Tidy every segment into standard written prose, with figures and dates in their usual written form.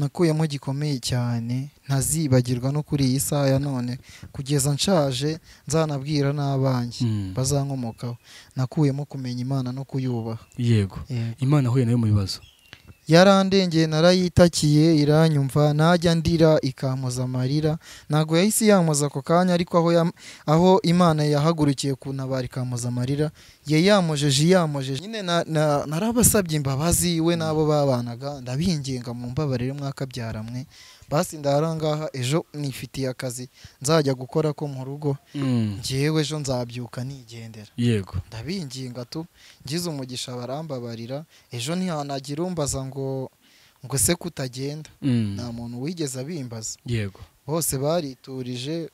nakuyemo gikomeye cyane ntazibagirwa no kuri iyi saha ya none kugeza nshaje, nzanabwira n'abanjye bazankomokaho, nakuyemo kumenya Imana no kuyubaha. Yego. Imana ahuye nayo mu bibazo yarandengeye, narayitakiye iranyumva, najya ndira ikampoza amarira. Ntabwo yahise yampoza ako kanya, ariko aho Imana yahagurukiye kuntabara ikampoza amarira, yamojeje nyine. Narabasabye imbabazi we n'abo babanaga, ndabinginga mu mbabarire mwakabyaramwe, basi ndarangaha ejo nifitiye akazi nzajya gukora ko mu rugo, njyewe ejo nzabyuka nigendera. Yego. Ndabinginga tu, ngize umugisha barambabarira, ejo ntihanagira umbaza ngo se kutagenda, nta muntu wigeze abimbaza. Yego. Bose bariturije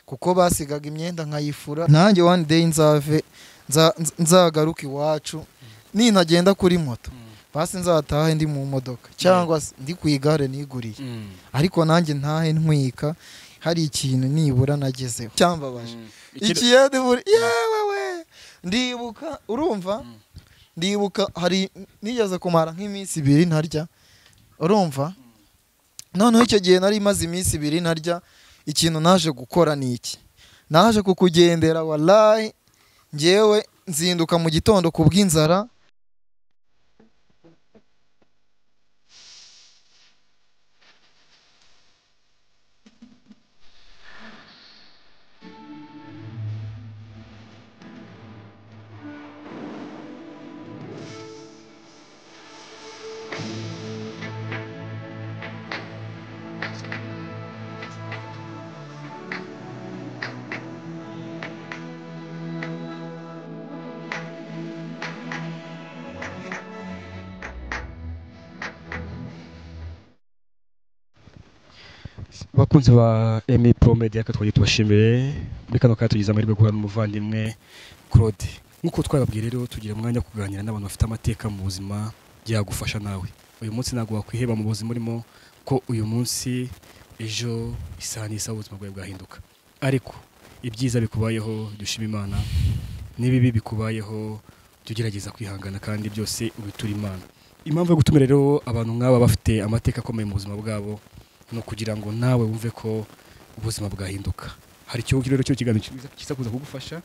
kuko basigaga imyenda nkayifura. Nanjye one day nzave nzagaruka iwacu, nintagenda kuri moto basi nzatahe ndi mu modoka cyangwa ndi ku igare niguriye, ariko nanjye ntahe ntwika hari ikintu nibura nagezeho cyambabaje. Ikiyede buri yewe we ndibuka, urumva ndibuka hari nigeze kumara nk'iminsi ibiri ntarya, urumva. Noneho icyo gihe nari maze iminsi ibiri ntarya, ikintu naje gukora ni iki? Naje kukugendera wallahi, njyewe nzinduka mu gitondo kubw'inzara. Bakunzi ba Emmy Pro Media, twagiye tubashimire muri kano kanya tugize amahirwe guhura n'umuvandimwe Claude. Nkuko twababwiye rero, tugira umwanya wo kuganira n'abantu bafite amateka mu buzima byagufasha nawe. Uyu munsi ntabwo wakwiheba mu buzima urimo, ko uyu munsi ejo isaha n'isaha ubuzima bwawe bwahinduka. Ariko ibyiza bikubayeho dushima Imana, n'ibibi bikubayeho tugerageza kwihangana kandi byose ubitura Imana. Impamvu yo gutumira rero abantu nk'aba bafite amateka akomeye mu buzima bwabo no kugira ngo nawe wumve ko ubuzima bwahinduka. Hari icyo rero cyo kiganiro kiza kuza kugufasha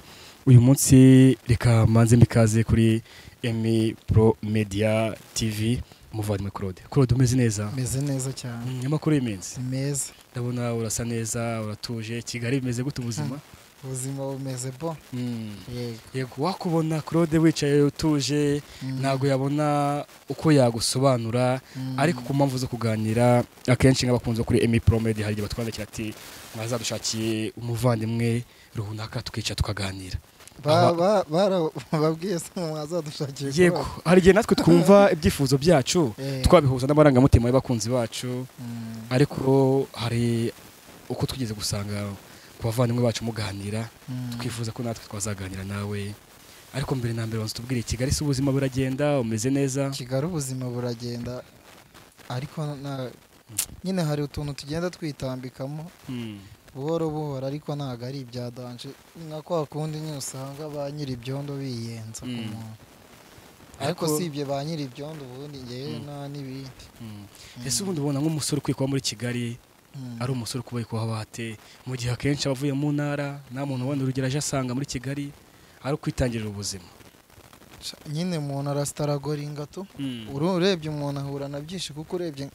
uyu munsi. Reka manze mbikaze kuri Emmy Pro Media TV, umuvandimwe Claude. Claude, umeze neza? Meze neza cyane. Amakuru y'iminsi meza. Ndabona urasa neza, uratuje. Kigali bimeze gute ubuzima? Ubuzima bumeze bo. Yego. Wakubona Claude wicaye utuje, ntago yabona uko yagusobanura, ariko ku mpamvu zo kuganira akenshi nk'abakunze kuri Emmy Pro Media hari igihe batwandikira ati mwazadushakiye umuvandimwe runaka tukica tukaganira. Babwiye se mwazadushakiye? Yego, hari igihe natwe twumva ibyifuzo byacu twabihuza n'amarangamutima y'abakunzi bacu, ariko hari uko tugeze gusanga ku bavandimwe bacu muganira, twifuza ko natwe twazaganira nawe. Ariko mbere na mbere wanze tubwire, Kigali se ubuzima buragenda, umeze neza? Kigali ubuzima buragenda, ariko nyine hari utuntu tugenda twitambikamo buhoro buhoro, ariko ntabwo ari ibya danger. Nka kwa kundi nyine usanga ba nyiri ibyondo biyenza ku muntu, ariko si ibyo ba nyiri ibyondo ubundi ngewe nta n'ibindi. Ese ubundi ubona nk'umusore ukwiye kuba muri Kigali ari umusore kuba kuhaba hate, mu gihe akenshi abavuye mu ntara nta muntu ubona urugero aje asanga muri Kigali ari ukwitangirira ubuzima? Nyine umuntu arasitaragoringa tu. Urebye umuntu ahura na byinshi, kuko urebye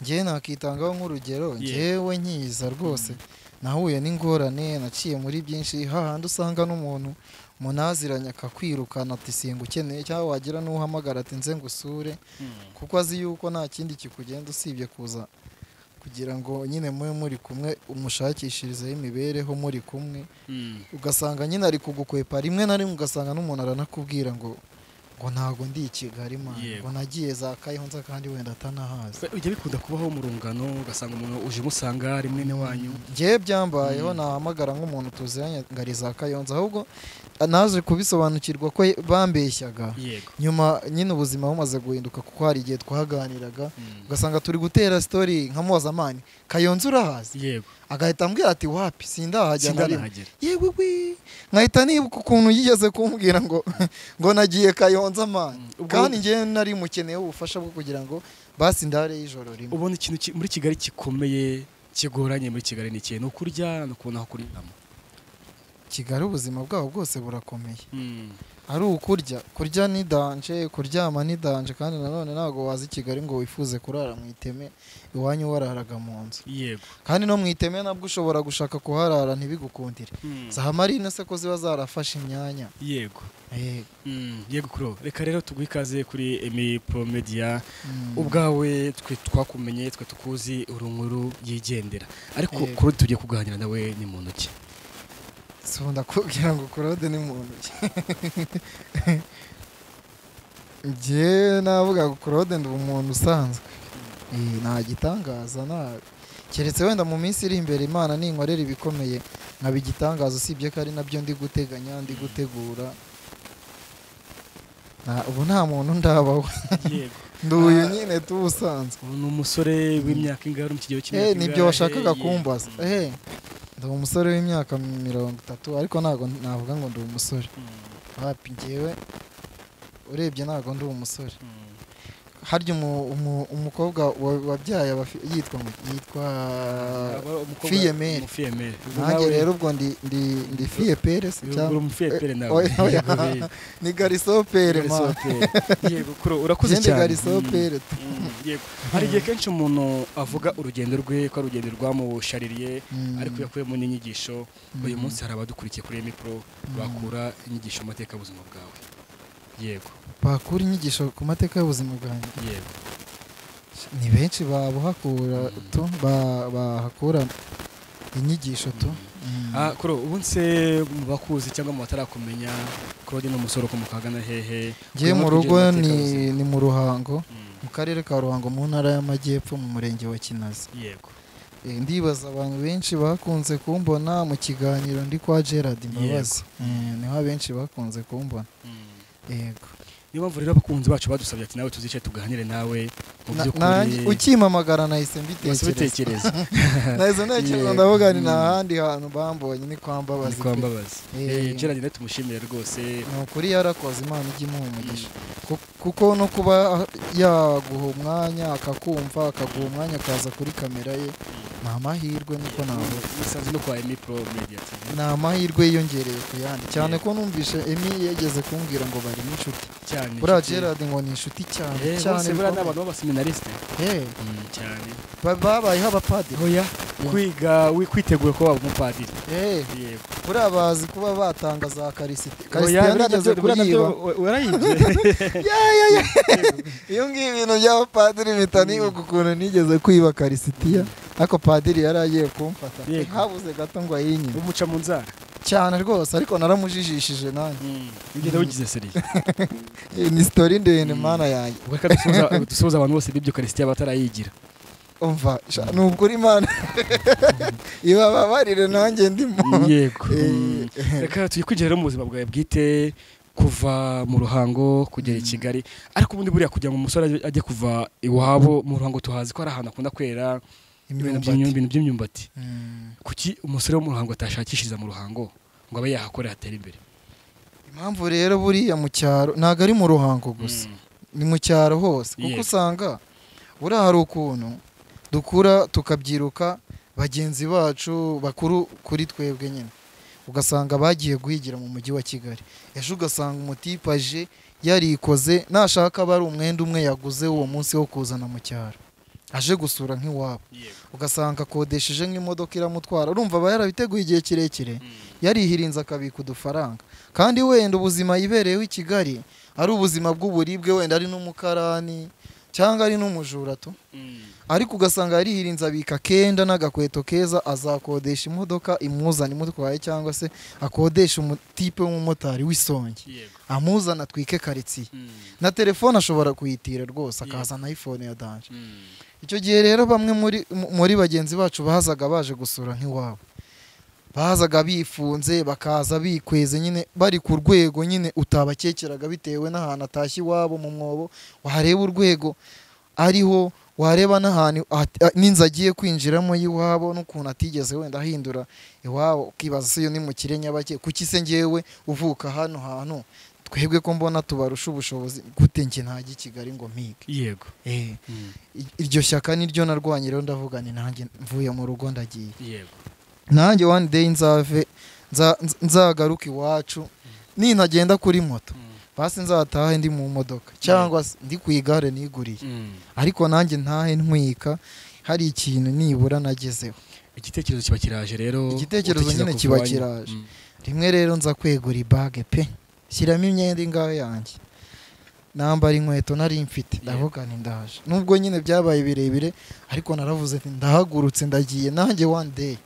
ngewe nakitangaho nk'urugero, ngewe nkiza rwose nahuye n'ingorane, naciye muri byinshi, hahandi usanga n'umuntu munaziranye akakwirukana ati singa ukeneye, cyangwa wagira n'uhamagara ati nze ngusure, kuko azi yuko nta kindi kikugenda usibye kuza kugira ngo nyine mube muri kumwe, umushakishirizeho imibereho muri kumwe, ugasanga nyine ari kugukwepa. Rimwe na rimwe ugasanga n'umuntu aranakubwira ngo ntago ndi i Kigali man, ngo nagiye za Kayonza kandi wenda atanahazi. Ujya bikunda kubaho mu rungano ugasanga umuntu uje umusanga ari mwene wanyu? Ngewe byambayeho, nahamagara nk'umuntu tuziranye ngo ari za Kayonza, ahubwo naje kubisobanukirwa ko bambeshyaga nyuma nyine ubuzima bumaze guhinduka, kuko hari igihe twaganiraga ugasanga turi gutera story nkamubaza mani Kayonza urahazi? Yego. Agahita ambwira ati wapi sindahajya na rimwe. Yewe we, nkahita nibuka ukuntu yigeze kumbwira ngo nagiye Kayonza man, kandi ngewe nari mukeneye ubufasha bwo kugira ngo Basi ndare y'ijoro rimwe. Ubona ikintu muri Kigali gikomeye kigoranye muri Kigali ni ikintu kurya no kubona aho kuryama. Kigali ubuzima bwabo bwose burakomeye. Ari ukurya, kurya ni danje, kuryama ni danje, kandi nanone ntago waza i Kigali ngo wifuze kurara mu iteme iwanyu wararaga mu nzu. Yego. Kandi no mu iteme nabwo ushobora gushaka kuharara ntibigukundire. Za marine se ko ziba zarafashe imyanya. Yego. Yego kuro. Reka rero tuguhe ikaze kuri Emmy Pro Media. Ubwawe twe twakumenye, twe tukuzi urunkuru yigendera. Ariko kuro tugiye kuganira nawe ni muntu ki? So ndakubwira ngo Claude ni muntu ki? Nje navuga ngo Claude ndi umuntu usanzwe. Nta gitangaza na keretse wenda mu minsi iri imbere Imana ninkorera ibikomeye nkabigitangaza, usibye ko ari nabyo ndi guteganya, ndi gutegura. Ubu nta muntu ndabaho. Yego. Nduyu nyine tubusanzwe. Ni umusore w'imyaka ingahe mu kigero cy'imyaka? Nibyo washakaga kumbaza. Ndi umusore w'imyaka 30, ariko ntago navuga ngo ndi umusore. Wapi ngewe urebye ntago ndi umusore. Harya umukobwa wabyaye yitwa Fiyemere. Nanjye rero ubwo ndi Fiyepere se cyangwa umufiyepere nawe. Ni Garisopere ma. Yego kuro urakuze cyane. Garisopere. Yego. Hari igihe kenshi umuntu avuga urugendo rwe ko urugendo rwamushaririye ariko yakuyemo n'inyigisho. Uyu munsi hari abadukurikiye kuri Emmy Pro bakura inyigisho amateka y'ubuzima bwawe. Yego. Bakura inyigisho ku mateka y'ubuzima bwanjye. Yego. Ni benshi babuhakura tu bahakura inyigisho tu. Kuro ubunse mu bakuzi cyangwa mu batarakumenya, Claude ni umusore ukomoka ahagana hehe? Ngiye mu rugo ni mu Ruhango, mu karere ka Ruhango, mu ntara y'Amajyepfo, mu murenge wa Kinazi. Yego. Ndibaza abantu benshi bakunze kumbona mu kiganiro ndi kwa Gerard Mbabazi. Niho benshi bakunze kumbona. Yego. Niyo mpamvu rero abakunzi bacu badusabye ati nawe tuzice tuganire nawe mu by'ukuri. Ukimamagara nahise mbitekereza. Nahise ntekereza ndavuga ni nahandi hantu bambonye ni kwa Mbabazi. Ni kwa Mbabazi. Gerard nawe tumushimire rwose. Ni ukuri yarakoze, Imana ijye imuha umugisha. Kuko no kuba yaguha umwanya akakumva, akaguha umwanya akaza kuri kamera ye, ni amahirwe niko navuga. Musanze no kwa Emmy Pro Media TV. Ni amahirwe yiyongereye ku yandi. Cyane ko numvishe Emmy yageze kumbwira ngo bari n'inshuti. Cyane. Buriya Gerard ngo ni inshuti cyane cyane. Buriya n'abantu b'abaseminarisite. Cyane. Babayeho abapadiri. Oya, kwiga kwitegura ko waba umupadiri. Yego. Buriya bazi kuba batanga za karisite. Karisite nageze kuyiba. Warayibye. Iyo ngiyo ibintu by'abapadiri mpita nibuka ukuntu nigeze kwiba karisitiya, ariko padiri yari agiye kumfata. Habuze gato ngo ayinyime. Umuca mu nzara. Cyane rwose, ariko naramujijishije nanjye. Ugenda wigize seriye. Ni story ndende mana yanjye. Reka dusuhuza abantu bose b'ibyo karisitiya batarayigira. Umva, nubwo Imana ibababarire nanjye ndimo. Yego. Reka tuyikwinjira rero mu buzima bwawe bwite kuva mu Ruhango kugera i Kigali. Ariko ubundi buriya kugira ngo umusore ajye kuva iwabo mu Ruhango tuhazi ko ari ahantu akunda kwera ibintu by'imyumbati. Kuki umusore wo mu Ruhango atashakishiriza mu Ruhango ngo abe yahakorera atere imbere? Impamvu rero buriya mu cyaro ntago ari mu Ruhango gusa, ni mu cyaro hose, kuko usanga buriya hari ukuntu dukura tukabyiruka bagenzi bacu bakuru kuri twebwe nyine, ugasanga bagiye guhigira mu mujyi wa Kigali. Ejo ugasanga umutipe aje yarikoze, nashaka aba ari umwenda umwe yaguze uwo munsi wo kuzana mu cyaro aje gusura nk'iwabo, ugasanga akodesheje nk'imodoka iramutwara. Urumva aba yarabiteguye igihe kirekire, yarihirinze akabika udufaranga, kandi wenda ubuzima yibereyeho i Kigali ari ubuzima bw'uburibwe, wenda ari n'umukarani cyangwa ari n'umujura tu, ariko ugasanga yarihirinze abika kenda n'agakweto keza, azakodesha imodoka imuzana imutwaye, cyangwa se akodesha umutipe w'umumotari w'isonge amuzana atwike karitsiye, na telefone ashobora kuyitira rwose akazana iPhone ya danje. Icyo gihe rero bamwe muri bagenzi bacu bazaga baje gusura nk'iwabo, bazaga bifunze bakaza bikweze nyine bari ku rwego nyine utabakekeraga bitewe n'ahantu atashye iwabo mu mwobo, wareba urwego ariho, wareba n'ahantu n'inzu agiye kwinjiramo y'iwabo n'ukuntu atigeze wenda ahindura iwabo, ukibaza se iyo ni mu kire nyabake, kuki se ngewe uvuka hano hantu Twebwe ko mbona tubarusha ubushobozi gute njye ntajya i Kigali ngo mpige? Yego. Iryo shyaka niryo narwanye rero, ndavuga ni nanjye mvuye mu rugo ndagiye. Yego. Nanjye one day nzave nzagaruka iwacu, nintagenda kuri moto basi nzatahe ndi mu modoka cyangwa se ndi ku igare niguriye, ariko nanjye ntahe ntwika hari ikintu nibura nagezeho. Igitekerezo kiba kiraje rero. Igitekerezo nyine kiba kiraje. Rimwe rero nza kwegura ibage pe, shyiramo imyenda ingahe yanjye, nambara inkweto nari mfite, ndavuga nti ndaje. Nubwo nyine byabaye birebire ariko naravuze nti ndahagurutse ndagiye, nanjye one day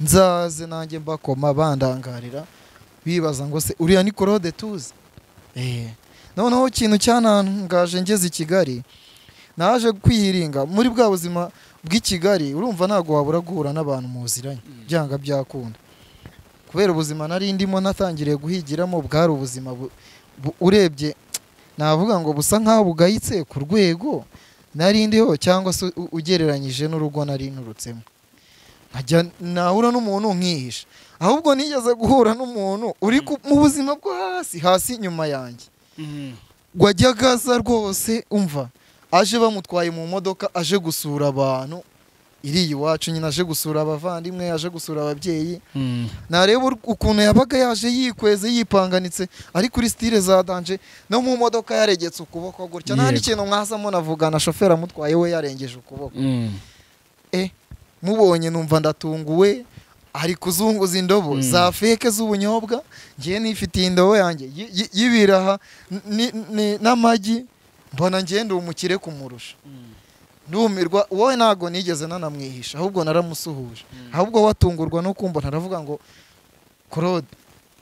nzaze nanjye mbakoma bandangarira bibaza ngo se uriya ni Claude tuzi. Noneho ikintu cyanangaje ngeze i Kigali, naje kwihiringa muri bwa buzima bw'i Kigali. Urumva ntabwo wabura guhura n'abantu muziranye byanga byakunda, kubera ubuzima nari ndimo natangiriye guhigiramo bwari ubuzima urebye navuga ngo busa nkaho bugayitse ku rwego nari ndiho cyangwa se ugereranyije n'urugo nari nturutsemo. Nkajya nahura n'umuntu nkihisha, ahubwo nigeze guhura n'umuntu uri mu buzima bwo hasi hasi nyuma yanjye, wajyaga aza rwose umva aje bamutwaye mu modoka aje gusura abantu iri iwacu nyine, aje gusura abavandimwe, aje gusura ababyeyi. Nareba ukuntu yabaga yaje yikweze yipanganitse ari kuri style za danje, no mu modoka yaregetse ukuboko gutya, nta n'ikintu mwazamo navugana, shoferi amutwaye we yarengeje ukuboko. Mubonye numva ndatunguwe, ari kuzunguza indobo za feke z'ubunyobwa, ngiye nifitiye indobo yanjye y'ibiraha n'amagi, mbona ngende umukire kumurusha. Ndumirwa, wowe ntago nigeze nanamwihisha, ahubwo naramusuhuje. Ahubwo watungurwa no kumva naravuga ngo Claude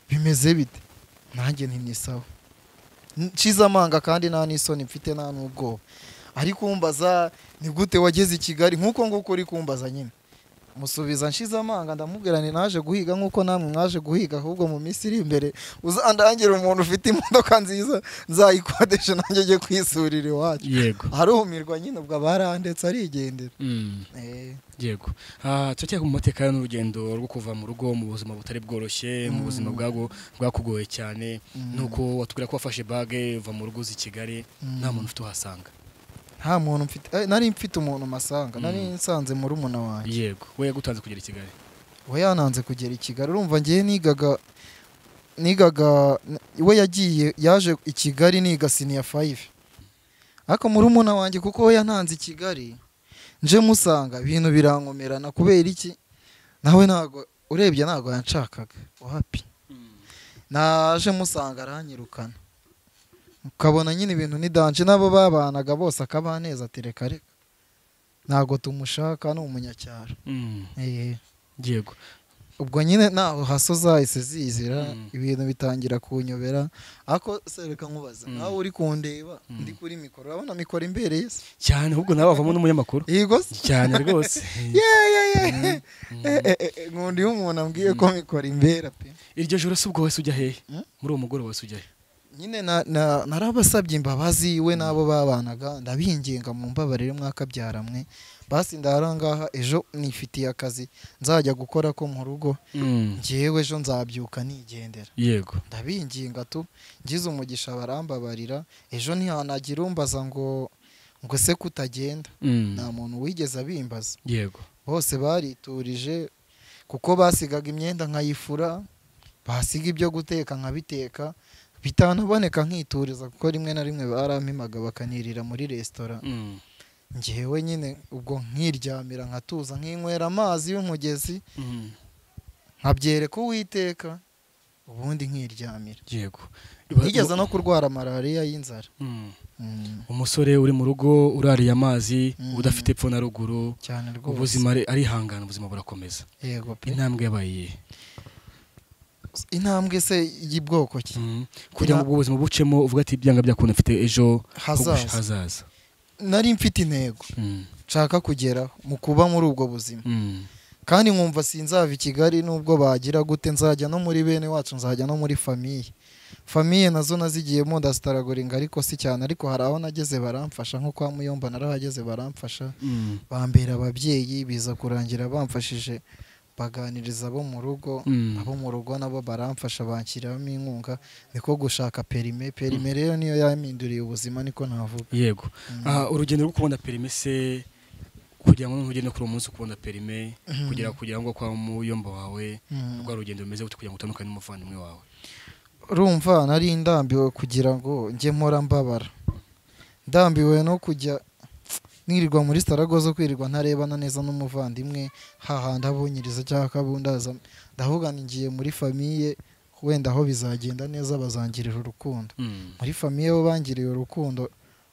bimeze bite, nanjye nti ni sawa, nshize amanga kandi nta n'isoni mfite nta n'ubwoba. Ari kumbaza ni gute wageze i Kigali nkuko nguko uri kumbaza nyine, musubiza nshize amanga ndamubwira nti naje guhiga nkuko namwe mwaje guhiga, ahubwo mu minsi iri imbere uzandangira umuntu ufite imodoka nziza nzayikodesha nanjye njye kwisurira iwacu. Yego. Arumirwa nyine ubwo barandetse arigendera. Yego. Turacyari mu mateka n'urugendo rwo kuva mu rugo mu buzima butari bworoshye, mu buzima bwakugoye cyane, nuko watubwira ko wafashe bage uva mu rugo uza i Kigali nta muntu ufite uhasanga. Nta muntu mfite, nari mfite umuntu masanga, nari nsanze murumuna wanjye. Yego, we yagutanze kugera i Kigali. We yananze kugera i Kigali. Urumva ngiye nigaga we yagiye yaje i Kigali niga senior 5. Ariko murumuna wanjye kuko we yananze i Kigali, nje musanga ibintu birankomerana kubera iki? Nawe ntago urebye ntago yanshakaga wapi. Naje musanga aranyirukana. Ukabona nyine ibintu ni danje, nabo babanaga bose akabaneza ati reka reka ntago tumushaka ni umunyacyaro. Yego. Ubwo nyine naho haso zahise zizira, ibintu bitangira kunyobera. Ariko se reka nkubaza, nawe uri kundeba ndi kuri mikoro, urabona mikoro imbereye se cyane, ahubwo nawe wavamo n'umunyamakuru. Yego cyane rwose. Nkunda iyo umuntu ambwiye ko mikoro imbera pe. Iryo joro se ubwo wese ujya hehe? Muri uwo mugoroba wese ujya he? Nyine narabasabye imbabazi we nabo babanaga, ndabinginga mu mbabarire mwakabyaramwe, basi ndarangaha ejo nifitiye akazi nzajya gukora ko mu rugo, ngewe ejo nzabyuka nigendera. Yego. Ndabinginga tu, ngize umugisha barambabarira, ejo ntihanagira umbaza ngo se kutagenda. Nta muntu wigeze abimbaza. Yego. Bose bariturije kuko basigaga imyenda nkayifura, basiga ibyo guteka nkabiteka, bitanaboneka nkituriza kuko rimwe na rimwe barampimaga bakanirira muri resitora. Ngewe nyine ubwo nkiryamira nkatuza nkinywera amazi y'umugezi, nkabyereka Uwiteka, ubundi nkiryamira. Yego. Nigeze no kurwara malaria y'inzara. Umusore uri mu rugo urariye amazi, udafite epfo na ruguru, cyane rwose, ubuzima arihangana, ubuzima burakomeza. Yego pe. Intambwe yabaye intambwe se y'ibwoko ki? Kugira ngo ubuzima bucemo uvuga ati byanga byakunda mfite ejo hazaza. Nari mfite intego nshaka kugera mu kuba muri ubwo buzima, kandi nkumva sinzava i Kigali nubwo bagira gute, nzajya no muri bene wacu, nzajya no muri famille. Famille nazo nazigiyemo ndasitaragoringa ariko si cyane, ariko hari aho nageze baramfasha, nko kwa Muyomba narahageze baramfasha, bambera ababyeyi, biza kurangira bamfashije Baganiriza abo mu rugo, abo mu rugo nabo baramfasha banshyiramo inkunga, niko gushaka perime. Perime rero niyo yampinduriye ubuzima, niko navuga. Yego. Urugendo rwo kubona perime se, kugira ngo ntugende kuri uwo munsi kubona perime, kugira ngo kwa muyomba wawe, rwa rugendo rumeze gute kugira ngo utandukane n'umuvandimwe wawe? Urumva nari ndambiwe kugira ngo njye mpora mbabara, ndambiwe no kujya nirirwa muri Saragozo, kwirirwa ntarebana neza n'umuvandimwe hahandi abunyiriza cyangwa akabundaza. Ndavuga nti ngiye muri famiye, wenda aho bizagenda neza bazangirira urukundo. Muri famiye bo bangiriye urukundo,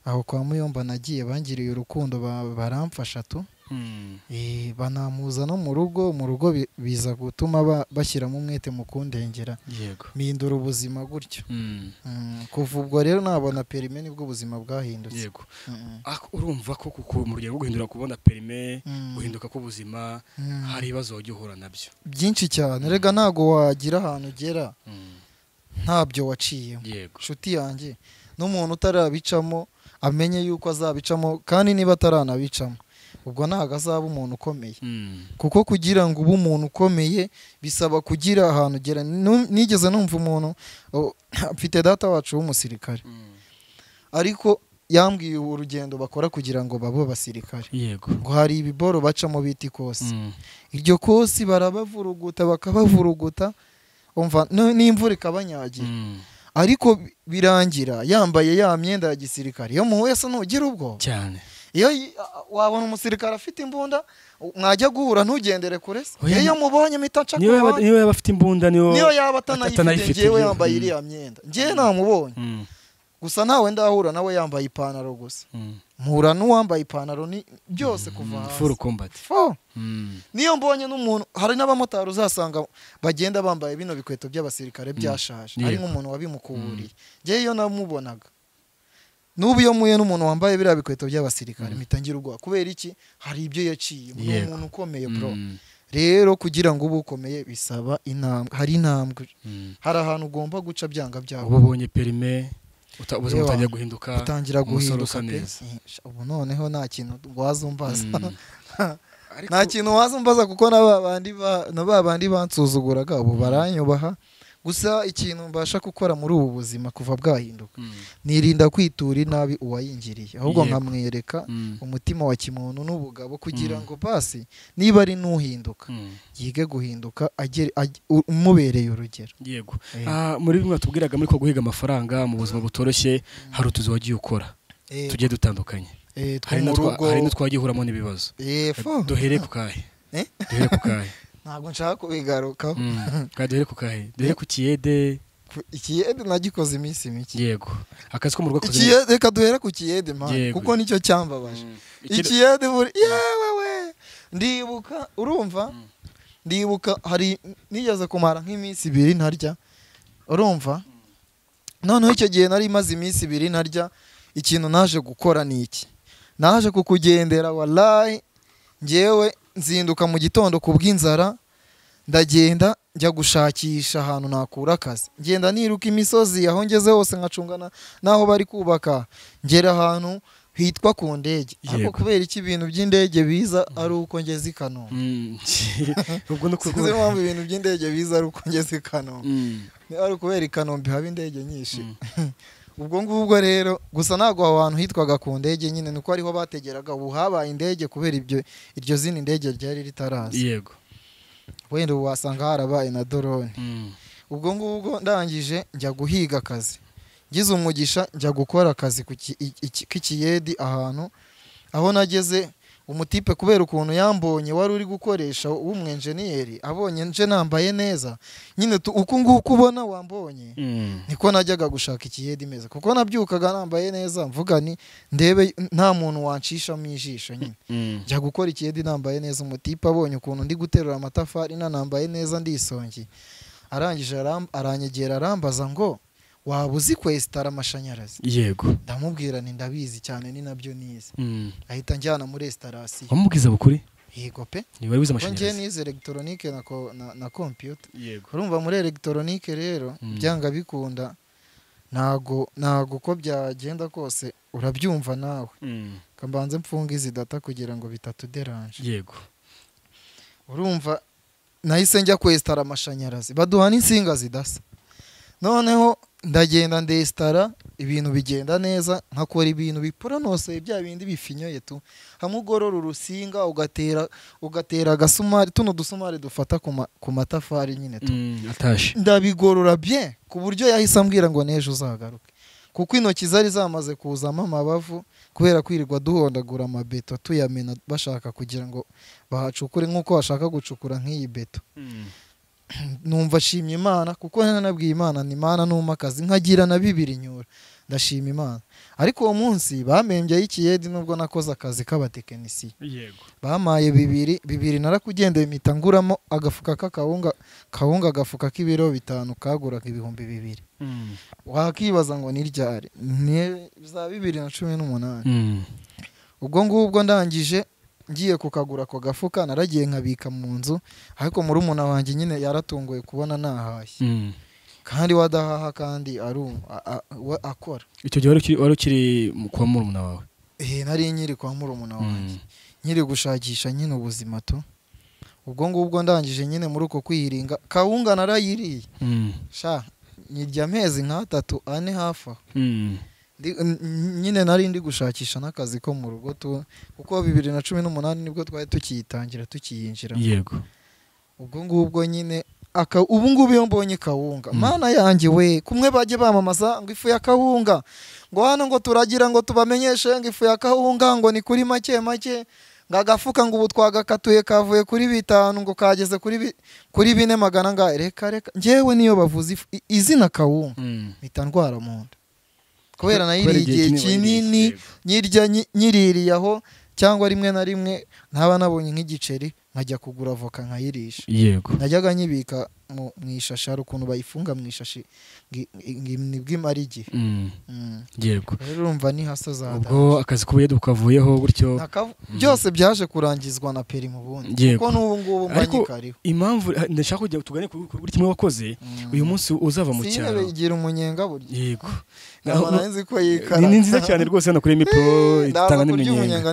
aho kwa muyomba nagiye bangiriye urukundo, baramfasha tu. Banampuza no mu rugo, mu rugo biza gutuma bashyiramo umwete mu kundengera. Yego. Mpindura ubuzima gutyo. Kuva ubwo rero nabona perime nibwo ubuzima bwahindutse. Yego. Urumva ko kuko mu rugendo rwo guhindura kubona perime, guhinduka k'ubuzima, hari ibibazo wajya uhura nabyo byinshi cyane. Rega ntago wagira ahantu ugera ntabyo waciyemo. Yego. Nshuti yanjye, n'umuntu utarabicamo amenye yuko azabicamo, kandi niba ataranabicamo ubwo ntago azaba umuntu ukomeye. Kuko kugira ngo ube umuntu ukomeye bisaba kugira ahantu ugera. Nigeze numva umuntu, mfite data wacu w'umusirikare, ariko yambwiye urugendo bakora kugira ngo babe abasirikare. Yego. Ngo hari ibiboro bacamo bita ikosi. Iryo kosi barabavuruguta bakabavuruguta, umva n'imvura ikabanyagira. Ariko birangira yambaye ya myenda ya gisirikare. Iyo muhuye se ntugira ubwoba cyane. Iyo wabona umusirikare afite imbunda, mwajya guhura ntugendere kure se. Iyo mubonye mpita nca Niyo yaba afite imbunda, niyo yaba atanayifite, njyewe yambaye iriya myenda, njyewe namubonye. Gusa nawe ndahura nawe yambaye ipantaro gusa. Mpura n'uwambaye ipantaro ni byose kuva hasi. Full combat. Niyo mbonye n'umuntu, hari n'abamotari uzasanga bagenda bambaye bino bikweto by'abasirikare byashaje, ari nk'umuntu wabimukuburiye. Njyewe iyo namubonaga, n'ubu iyo muye n'umuntu wambaye biriya bikweto by'abasirikare mpita ngira ubwoba. Kubera iki? Hari ibyo yaciye. Ni umuntu ukomeye bro. Rero kugira ngo ube ukomeye bisaba intambwe, hari intambwe, hari ahantu ugomba guca byanga byawe. Ubu ubonye perime, ubuzima butangira guhinduka, butangira guhinduka pe. Ubu noneho nta kintu wazumbaza. Nta kintu wazumbaza kuko na babandi bansuzuguraga ubu baranyubaha. Gusa ikintu mbasha gukora muri ubu buzima kuva bwahinduka, nirinda kwitura inabi uwayingiriye, ahubwo nkamwereka umutima wa kimuntu n'ubugabo, kugira ngo basi niba ari nuhinduka yige guhinduka umubereye urugero. Yego. Muri bimwe tubwiraga muri ko guhiga amafaranga mu buzima butoroshye, hari utuzi wagiye ukora tugiye dutandukanye, hari n'utwagiye uhuramo n'ibibazo. Duhere ku kahe? Duhere ku kahe? Ntabwo nshaka kubigarukaho. Duhere ku kahe? Duhere ku kiyede. Ikiyede nagikoze iminsi mike. Yego. Akazi ko mu rugo koze. Ikiyede, reka duhere ku kiyede man, kuko nicyo cyambabaje. Ikiyede buri yewe we ndibuka, urumva? Ndibuka hari nigeze kumara nk'iminsi ibiri ntarya. Urumva? Noneho icyo gihe nari maze iminsi ibiri ntarya, ikintu naje gukora ni iki? Naje kukugendera wallahi, njyewe nzinduka mu gitondo kubw'inzara, ndagenda njya gushakisha ahantu nakura akazi. Ngenda niruka imisozi aho ngeze hose nkacungana naho bari kubaka, ngera ahantu hitwa ku ndege. Ariko kubera iki ibintu by'indege biza ari uko ngeze i Kanombe? Ubwo no kuko mpamvu ibintu by'indege biza ari uko ngeze i Kanombe. Ari kubera i Kanombe haba indege nyinshi. Ubwo ngubwo rero gusa ntago aho hantu hitwaga ku ndege nyine, nuko ariho bategeraga. Ubu habaye indege kubera ibyo iryo zina indege ryari ritaraza. Yego. Wenda ubu wasanga harabaye na drone. Ubwo ngubwo ndangije njya guhiga akazi, ngize umugisha njya gukora akazi k'ikiyedi ahantu. Aho nageze umutipe kubera ukuntu yambonye wari uri gukoresha w'umwenjeniyeri, abonye nje nambaye neza nyine uku nguku ubona wambonye, niko najyaga gushaka ikiyedi meza, kuko nabyukaga nambaye neza mvuga ni ndebe nta muntu wanshishamo ijisho nyine. Njya gukora ikiyedi nambaye neza, umutipe abonye ukuntu ndi guterura amatafari nambaye neza ndisongi, arangije aranyegera arambaza ngo waba uzi kwesitara amashanyarazi? Yego. Ndamubwira nti ndabizi cyane ni nabyo nize. Ahita njyana muri estarasiyo. Wamubwiza bukuri? Yego pe. Ni wari wize amashanyarazi? Njye nize electronique na computer. Yego. Urumva muri electronique rero byanga bikunda, ntago uko byagenda kose urabyumva nawe. Kambanze mfunga izi data kugira ngo bitatuderanje. Yego. Urumva Nahise njya kwesitara amashanyarazi, baduha n'insinga zidasa. Noneho ndagenda ndesitara, ibintu bigenda neza, nkakora ibintu biporonose bya bindi bifinyoye tu, hamwe ugorora urusinga ugatera agasumari, tuno dusumari dufata ku matafari nyine tu. Ndabigorora bien ku buryo yahise ambwira ngo n'ejo uzagaruke, kuko intoki zari zamaze kuzamo amabavu kubera kwirirwa duhondagura amabeto tuyamena bashaka kugira ngo bahacukure nk'uko bashaka gucukura nk'iyi beto. Numva nshimye Imana, kuko nanabwiye Imana ni Imana numa akazi nkagira na bibiri nyura, ndashima Imana. Ariko uwo munsi bamembye y'ikiyedi nubwo nakoze akazi k'abatekinisiye. Yego. Bamaye bibiri narakugendeye mpita nguramo agafuka k'akawunga, kawunga agafuka k'ibiro 5 kaguraga 2000. Wakibaza ngo ni ryari? Ni za 2018. Ubwo ngubwo ndangije ngiye kukagura ako gafuka, naragiye nkabika mu nzu, ariko murumuna wanjye nyine yaratunguye kubona nahashye. Kandi wadahaha kandi akora. Icyo gihe wari ukiri kwa murumuna wawe? Nari nkiri kwa murumuna wanjye, nkiri gushakisha nyine ubuzima tu. Ubwo ngubwo ndangije nyine muri uko kwiringa, kawunga narayiriye. Sha nyirya amezi nka 3 4 hafi aho. Nyine nari ndi gushakisha n'akazi ko mu rugo tu, kuko 2018 nibwo twari tukiyitangira tukiyinjira. Yego. Ubwo ngubwo nyine ubu ngubu iyo mbonye kawunga, mana yanjye we, kumwe bajye bamamaza ngo ifu ya kawunga, ngo hano ngo turagira ngo tubamenyeshe ngo ifu ya kawunga ngo ni kuri make make, ngo agafuka ngo ubu twagakatuye kavuye kuri 5 ngo kageze kuri 400 ngahe. Reka reka, njyewe niyo bavuze izina kawunga mpita ndwara mu nda, kubera nayiriye igihe kinini nyirya nyiririye aho, cyangwa rimwe na rimwe ntaba nabonye nk'igiceri nkajya kugura avoka nkayirisha. Yego. Najyaga nyibika mu ishashi, hari ukuntu bayifunga mu ishashi nibwo imara igihe. Yego. Rero urumva ni hasa za ubwo akazi k'ubuyede bukavuyeho gutyo. Byose byaje kurangizwa na peri mu bundi, kuko n'ubu ngubu mba nyikariho. Impamvu ndashaka kujya tugane kuri kimwe wakoze uyu munsi uzava mu cyaro. Sinebe igira umunyenga burya. Yego. Ni nziza cyane rwose hano kuri Emipro itanga n'umunyenga.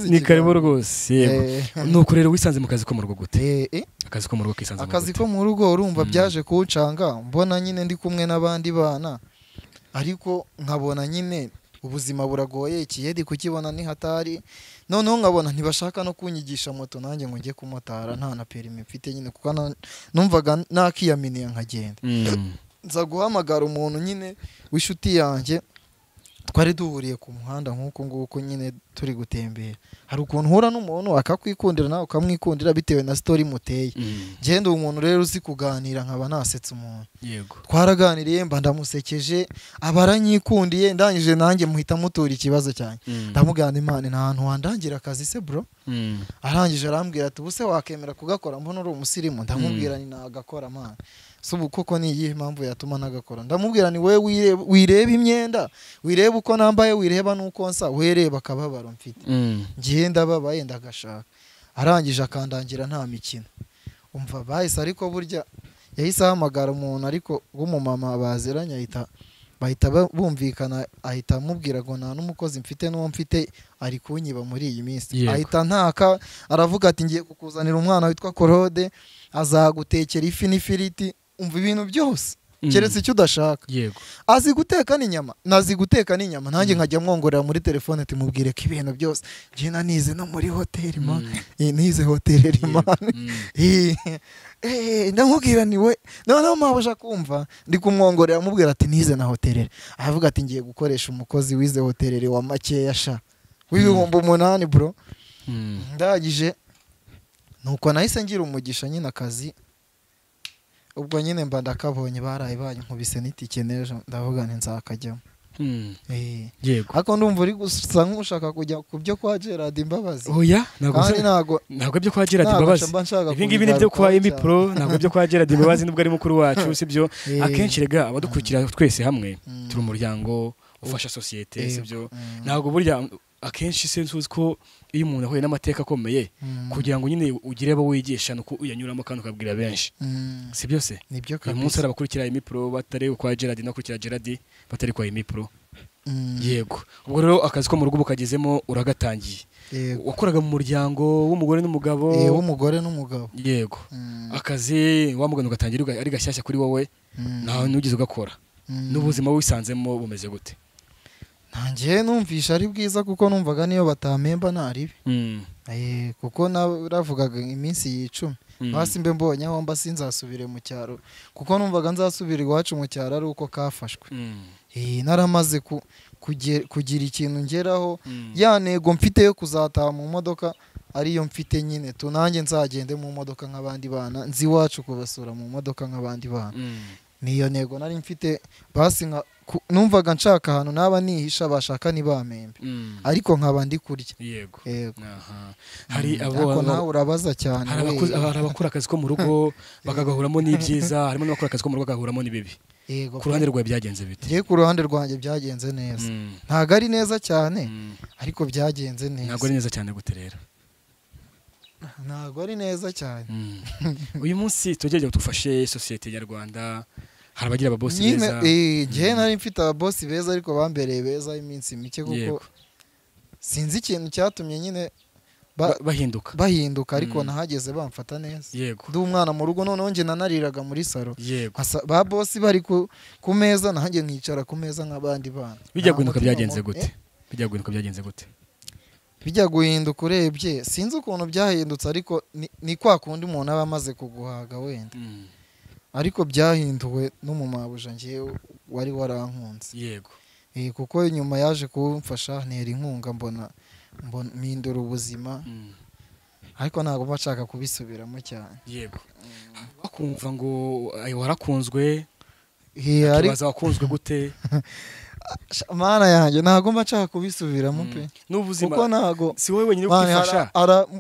Ni karibu rwose. Yego. Nuko rero wisanze mu kazi ko mu rugo gute? Akazi ko mu rugo kisanze mu akazi ko mu rugo urumva byaje kuncanga, mbona nyine ndi kumwe n'abandi bana, ariko nkabona nyine ubuzima buragoye, ikiyedi kukibona ni hatari. Noneho nkabona ntibashaka no kunyigisha moto nanjye ngo njye kumotara nta na perimi mfite nyine, kuko numvaga nakiyaminiye nkagenda. Nza guhamagara umuntu nyine w'inshuti yanjye twari duhuriye ku muhanda nk'uko nguko nyine turi gutembera. Hari ukuntu uhura n'umuntu akakwikundira nawe ukamwikundira bitewe na story muteye. Ngende umuntu rero uzi kuganira nkaba nasetse umuntu. Yego. Twaraganiriye mba ndamusekeje, abaranyikundiye, ndangije nanjye muhita mutura ikibazo cyanjye. Ndamugana Imana nta hantu wandangira akazi se bro. Arangije arambwira ati ubuse wakemera kugakora mbona uri umusirimu? Ndamubwira ni nagakora man. Subu koko ni iyihe mpamvu yatuma nagakora? Ndamubwira ni wewe wireba imyenda, wireba uko nambaye, wireba nuko nsa, wereba akababaro mfite. Ngiye ndababaye ndagashaka. Arangije akandangira nta mikino. Umva bahise, ariko burya yahise ahamagara umuntu ariko w'umumama baziranye, ahita bahita bumvikana, ahita amubwira ngo nta n'umukozi mfite n'uwo mfite ari kunyiba muri iyi minsi. Ahita ntaka aravuga ati ngiye kukuzanira umwana witwa Claude azagutekera ifi n'ifiriti. Umva ibintu byose keretse icyo udashaka. Yego. Azi guteka n'inyama, nazi guteka n'inyama, nanjye nkajya mwongorera muri telefone timubwire ko ibintu byose ngiye nanize no muri hoteli ma, nize hoteli ma. Ndamubwira ni we, noneho mabasha kumva ndi kumwongorera amubwira ati nize na hoteli. Aravuga ati ngiye gukoresha umukozi wize hoteli wa makeya sha w'8,000 bro. Ndagije nuko nahise ngira umugisha nyine akazi. Ubwo nyine mba ndakabonye, baraye bankubise n'itike n'ejo ndavuga nti nzakajyamo. Yego. Ariko ndumva uri gusa nk'ushaka kujya ku byo kwa Gerard Imbabazi. Oya, ntabwo byo kwa Gerard Imbabazi. Ibi ngibi ni byo kwa Emipro, ntabwo byo kwa Gerard Imbabazi nubwo ari mukuru wacu, sibyo? Akenshi rega abadukurikira twese hamwe turi umuryango ufasha societe, sibyo? Ntabwo burya akenshi se nsuzi ko iyo umuntu ahuye n'amateka akomeye kugira ngo nyine ugire abo wigisha nuko uyanyuramo kandi ukabwira benshi. Si byose? Uyu munsi arabakurikira Emipro batari kwa Gerard, nakurikira Gerard batari kwa Emipro. Yego. Ubwo rero akazi ko mu rugo bukagezemo uragatangiye. Wakoraga mu muryango w'umugore n'umugabo? W'umugore n'umugabo. Yego. Akazi wamugana ugatangira ari gashyashya kuri wowe, nawe nugeze ugakora. N'ubuzima wisanzemo bumeze gute? Nanjye numvisha ari bwiza kuko numvaga niyo batampemba ntaribi. Kuko naravugaga iminsi yicumi basi mbe mbonye aho mba sinzasubire mu cyaro, kuko numvaga nzasubira iwacu mu cyaro ari uko kafashwe. Naramaze kugira ikintu ngeraho, ya ntego mfite yo kuzataha mu modoka ariyo mfite nyine tu, nanjye nzagende mu modoka nk'abandi bana, nzi iwacu kubasura mu modoka nk'abandi bana. Niyo ntego nari mfite, basi numvaga nshaka ahantu naba nihisha bashaka ntibamembe, ariko nkaba ndi kurya. Yego. Hari abo nawe urabaza cyane. Hari abakora akazi ko mu rugo bakagahuramo n'ibyiza, harimo n'abakora akazi ko mu rugo bagahuramo n'ibibi. Yego. Ku ruhande rwawe byagenze bite? Ngiye ku ruhande rwanjye byagenze neza. Ntago ari neza cyane, ariko byagenze neza. Ntago ari neza cyane gute rero? Ntago ari neza cyane. Uyu munsi tugerageza tufashe sosiyete nyarwanda, hari abagira ababosi beza. Ngiye nari mfite ababosi beza ariko bambereye beza iminsi mike, kuko sinzi ikintu cyatumye nyine bahinduka ariko nahageze bamfata neza. Yego. Ndi umwana mu rugo, noneho nge nanariraga muri salo. Yego. Ba bosi bari ku meza, nanjye nkicara ku meza nk'abandi bana. Bijya guhinduka byagenze gute? Bijya guhinduka byagenze gute? Bijya guhinduka urebye sinzi ukuntu byahindutse, ariko ni kwa kundi umuntu aba amaze kuguhaga wenda. Ariko byahinduwe n'umumabuja ngiye wari warankunze. Yego. Kuko nyuma yaje kumfasha ntera inkunga, mbona mpindura ubuzima, ariko ntabwo mba nshaka kubisubiramo cyane. Yego. Bakumva ngo warakunzwe, akibaza wakunzwe gute? Mana yanjye ntabwo mba nshaka kubisubiramo pe. N'ubuzima kuko ntabwo si wowe wenyine ugifasha,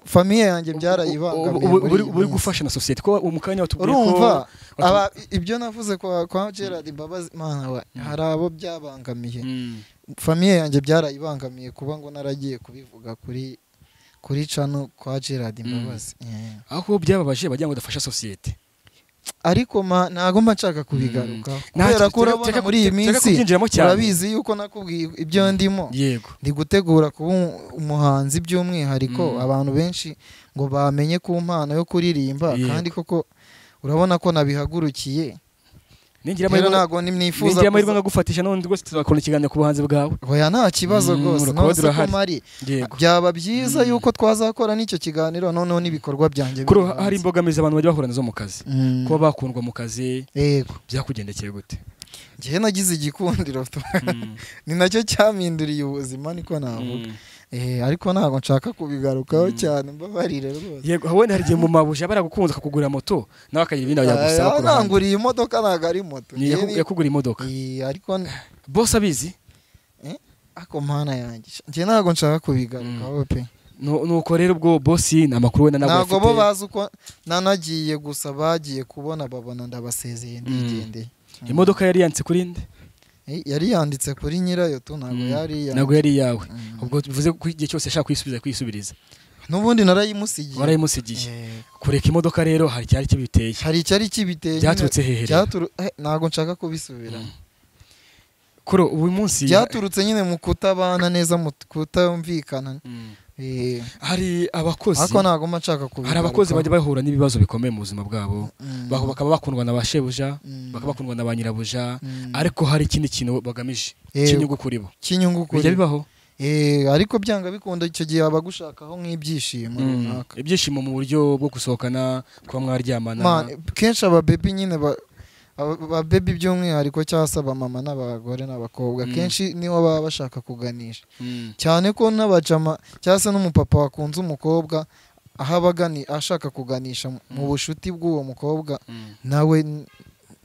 famille yanjye byarayibangamiye. Uri gufasha na societe ko mu kanya watubwiye ko urumva ibyo navuze kwa Gerard Mbabazi, mana we, hari abo byabangamiye. Famille yanjye byarayibangamiye kuba ngo naragiye kubivuga kuri channel kwa Gerard Mbabazi. Aho byababaje bagira ngo dafasha societe, ariko ntago mba nshaka kubigaruka kubera ko urabona muri iyi minsi urabizi yuko nakubwiye ibyo ndimo. Yego. Ndi gutegura kuba umuhanzi by'umwihariko, abantu benshi ngo bamenye ku mpano yo kuririmba, kandi koko urabona ko nabihagurukiye. Ningira amahirwe nkagufatisha none rwose tuzakora ikiganiro ku buhanzi bwawe. Oya nta kibazo rwose, none se ko mari byaba byiza yuko twazakora n'icyo kiganiro noneho n'ibikorwa byanjye. Kuri hari imbogamizi abantu bajya bahura nazo mu kazi, kuba bakundwa mu kazi. Yego. Byakugendekeye gute? Ngiye nagize igikundiro, ni nacyo cyampinduriye ubuzima niko navuga. Ariko ntabwo nshaka kubigarukaho cyane, mbabarire rwose. Yego, wenda hari igihe mu mabuja baragukunze akakugurira moto nawe akagira ibindi yagusaba ku ruhande. Nanguriye imodoka ntabwo ari moto. Yakuguriye imodoka. Ariko boss abizi? Ako mana yanjye, njye ntabwo nshaka kubigarukaho pe. Nuko rero ubwo boss ni amakuru wenda ntabwo afite. Ntabwo bo bazi uko nanagiye, gusa bagiye kubona babona ndabasezeye ndigendeye. Imodoka yari yanditse kuri nde? Yari yanditse kuri nyirayo tu, ntabwo yari ntabwo yari yawe. Ubwo bivuze ko igihe cyose ashaka kwisubiza kwisubiriza. N'ubundi narayimusigiye. Warayimusigiye. Kureka imodoka rero hari cyari kibiteye. Hari cyari kibiteye. Byaturutse hehe? Ntabwo nshaka kubisubira. Kuri uyu munsi byaturutse nyine mu kutabana neza, mu kutumvikana. Hari abakozi, ariko ntabwo mba nshaka kubigaruka. Hari abakozi bajya bahura n'ibibazo bikomeye mu buzima bwabo, bakaba bakundwa na ba shebuja, bakaba bakundwa na ba nyirabuja, ariko hari ikindi kintu bagamije cy'inyungu kuri bo. Cy'inyungu kuri bijya bibaho. Ariko byanga bikunda icyo gihe abagushakaho nk'ibyishimo runaka. Ibyishimo mu buryo bwo gusohokana, kuba mwaryamana. Kenshi ababebi nyine ababebi by'umwihariko cyangwa se abamama n'abagore n'abakobwa kenshi niho baba bashaka kuganisha. Cyane ko n'abajama cyangwa se n'umupapa wakunze umukobwa aho abagani ashaka kuganisha mu bushuti bw'uwo mukobwa, nawe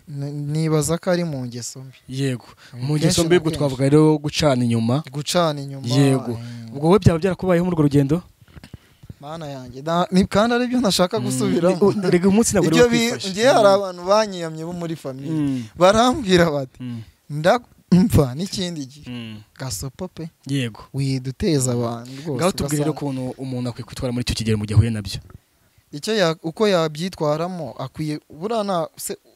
nibaza ko ari mu ngeso mbi. Yego, mu ngeso mbi ubwo twavuga rero gucana inyuma. Gucana inyuma. Yego. Ubwo wowe byaba byarakubayeho muri urwo rugendo? Mana yanjye, kandi ari byo nashaka gusubiramo. Rega umunsi ntabwo uri kwifasha. Ngiye hari abantu banyiyamye bo muri famille barambwira bati ndapfa n'ikindi gihe gasopo pe. Yego. Widuteza abantu rwose. Ngaho tubwire rero ukuntu umuntu akwiye kwitwara muri icyo kigero mu gihe ahuye nabyo. Icyo uko yabyitwaramo akwiye burana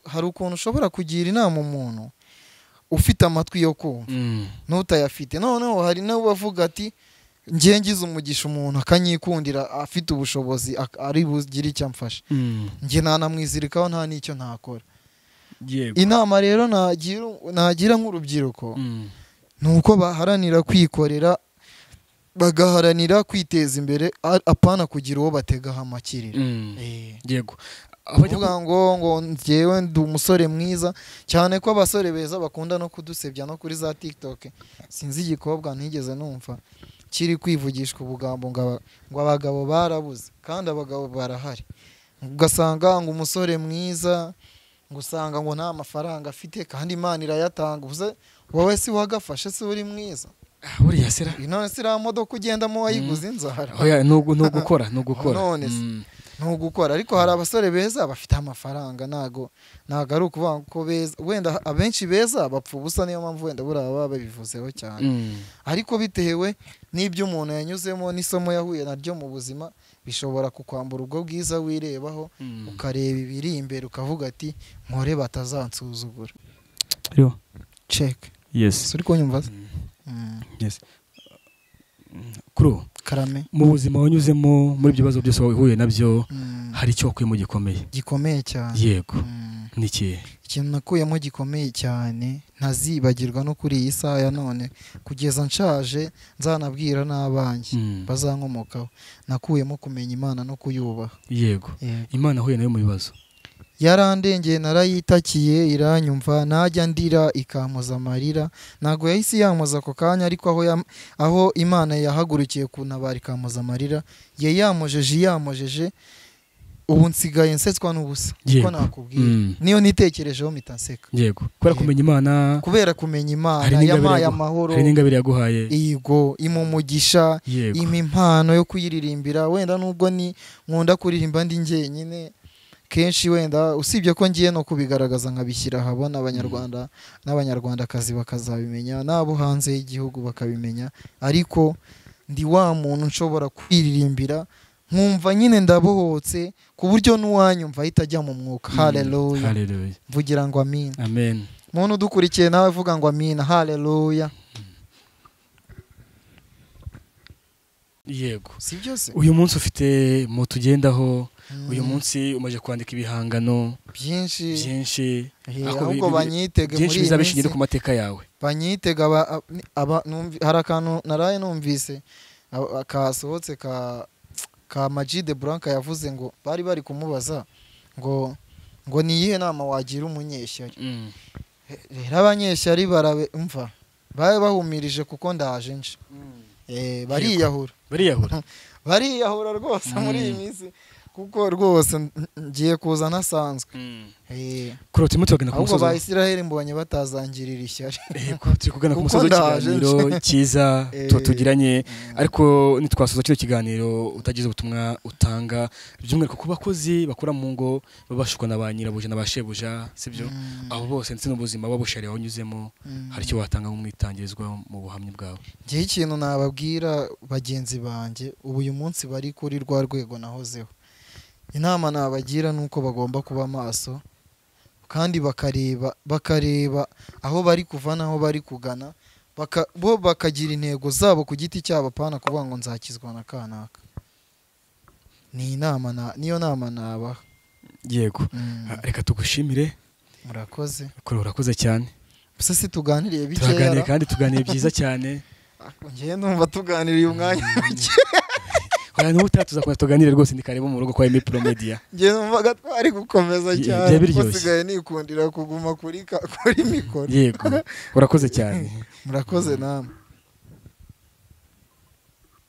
hari ukuntu ushobora kugira inama umuntu ufite amatwi yo kumva n'utayafite. Noneho hari n'abavuga ati Ngiye ngize umugisha umuntu akanyikundira afite ubushobozi ari bugire icyo amfasha, njye ntanamwizirikaho nta n'icyo ntakora. Inama rero nagira nk'urubyiruko ni uko baharanira kwikorera, bagaharanira kwiteza imbere, apana kugira uwo bategaho amakiriro. Yego. Avuga ngo njyewe ndi umusore mwiza cyane, ko abasore beza bakunda no kudusebya no kuri za TikTok. Sinzi igikobwa ntigeze numva kiri kwivugishwa ubugambo ngo abagabo barabuze, kandi abagabo barahari. Ugasanga ngo umusore mwiza, ngo usanga ngo nta mafaranga afite kandi Imana irayatanga. Ubuze wowe si wagafashe, si uri mwiza? Buriya sera none si iriya modoka ugendamo wayiguze inzara? Oya, nugukora none nugukora. Ariko hari abasore beza bafite amafaranga, ntago ari ukuvuga ko beza, wenda abenshi beza bapfa ubusa, niyo mpamvu wenda buriya baba babivuzeho cyane. Ariko bitewe n'ibyo umuntu yanyuzemo n'isomo yahuye naryo mu buzima, bishobora kukwambura ubwo bwiza wirebaho, ukareba ibiri imbere ukavuga ati nkore batazansuzugura. Check. Yes. Uri kunyumva? Yes. Kuro, karame, mu buzima wanyuzemo, muri ibyo bibazo byose wahuye nabyo, hari icyo wakuyemo gikomeye? Gikomeye cyane. Yego. Ni ikihe? Ikintu nakuyemo gikomeye cyane ntazibagirwa no kuri iyi saha ya none kugeza nshaje, nzanabwira n'abanjye bazankomokaho, nakuyemo kumenya Imana no kuyubaha. Yego. Imana ahuye nayo mu bibazo yarandengeye, narayitakiye iranyumva, najya ndira ikampoza amarira. Ntabwo yahise yampoza ako kanya, ariko aho Imana yahagurukiye kuntabara ikampoza amarira, yamojeje ubu nsigaye nsetswa n'ubusa. Niko nakubwira, niyo nitekerejeho mpita nseka. Yego. Kubera kumenya Imana, kubera kumenya Imana yampaye amahoro, hari n'ingabire yaguhaye. Yego, imumugisha, impa impano yo kuyiririmbira. Wenda nubwo ni nkunda kuririmba ndi njyenyine kenshi, wenda usibye ko ngiye no kubigaragaza nkabishyira ahabona, abanyarwanda n'abanyarwandakazi bakazabimenya, n'abo hanze y'igihugu bakabimenya, ariko ndi wa muntu nshobora kwiririmbira nkumva nyine ndabohotse, ku buryo n'uwanyumva ahita ajya mu mwuka. Haleluya. Haleluya. Mvugira ngo amina. Amen. Muntu udukurikiye nawe vuga ngo amina. Haleluya. Yego. Si byose. Uyu munsi ufite moto ugendaho, uyu munsi umaze kwandika ibihangano byinshi, ahubwo banyitege muri byinshi bizabishingiye ku mateka yawe. Banyitega hari akantu naraye numvise kasohotse ka Majide Blanca, yavuze ngo bari kumubaza ngo ni iyihe nama wagira umunyeshyari. Rero abanyeshyari barabe umva babe bahumirije kuko ndaje nje. Bariyahura bariyahura rwose muri iyi minsi, kuko rwose ngiye kuza nasanzwe. Kuro turimo tugana ku musozo. Ahubwo ba Israel mbonye batazangirira ishyari. Yego, turi kugana ku musozo w'ikiganiro cyiza tugiranye, ariko nitwasoza kino kiganiro utagize ubutumwa utanga, by'umwihariko ku bakozi bakora mu ngo babashukwa na ba nyirabuja na ba shebuja, sibyo? Abo bose ndetse n'ubuzima babushariye wanyuzemo, hari icyo watanga nk'umwitangirizwa mu buhamya bwawe? Ngiye ikintu nababwira bagenzi banjye ubu uyu munsi bari kuri rwa rwego nahozeho. Inama nabagira nuko bagomba kuba maso kandi bakareba aho bari kuva naho bari kugana, bo bakagira intego zabo ku giti cyabo, apana kuvuga ngo nzakizwa na kanaka. Ni inama niyo nama nabaha. Yego. Reka tugushimire. Murakoze. Kuri urakoze cyane. Gusa si tuganiriye bikeya. Tuganiriye kandi tuganiriye byiza cyane. Ngiye numva tuganiriye umwanya muke. Oya n'ubu tuzakomeza tuganire rwose, ni karibu mu rugo kwa Emi Pro Media. Ngiye numvaga twari gukomeza cyane, usigaye nikundira kuguma kuri mikoro. Yego, urakoze cyane. Murakoze namwe.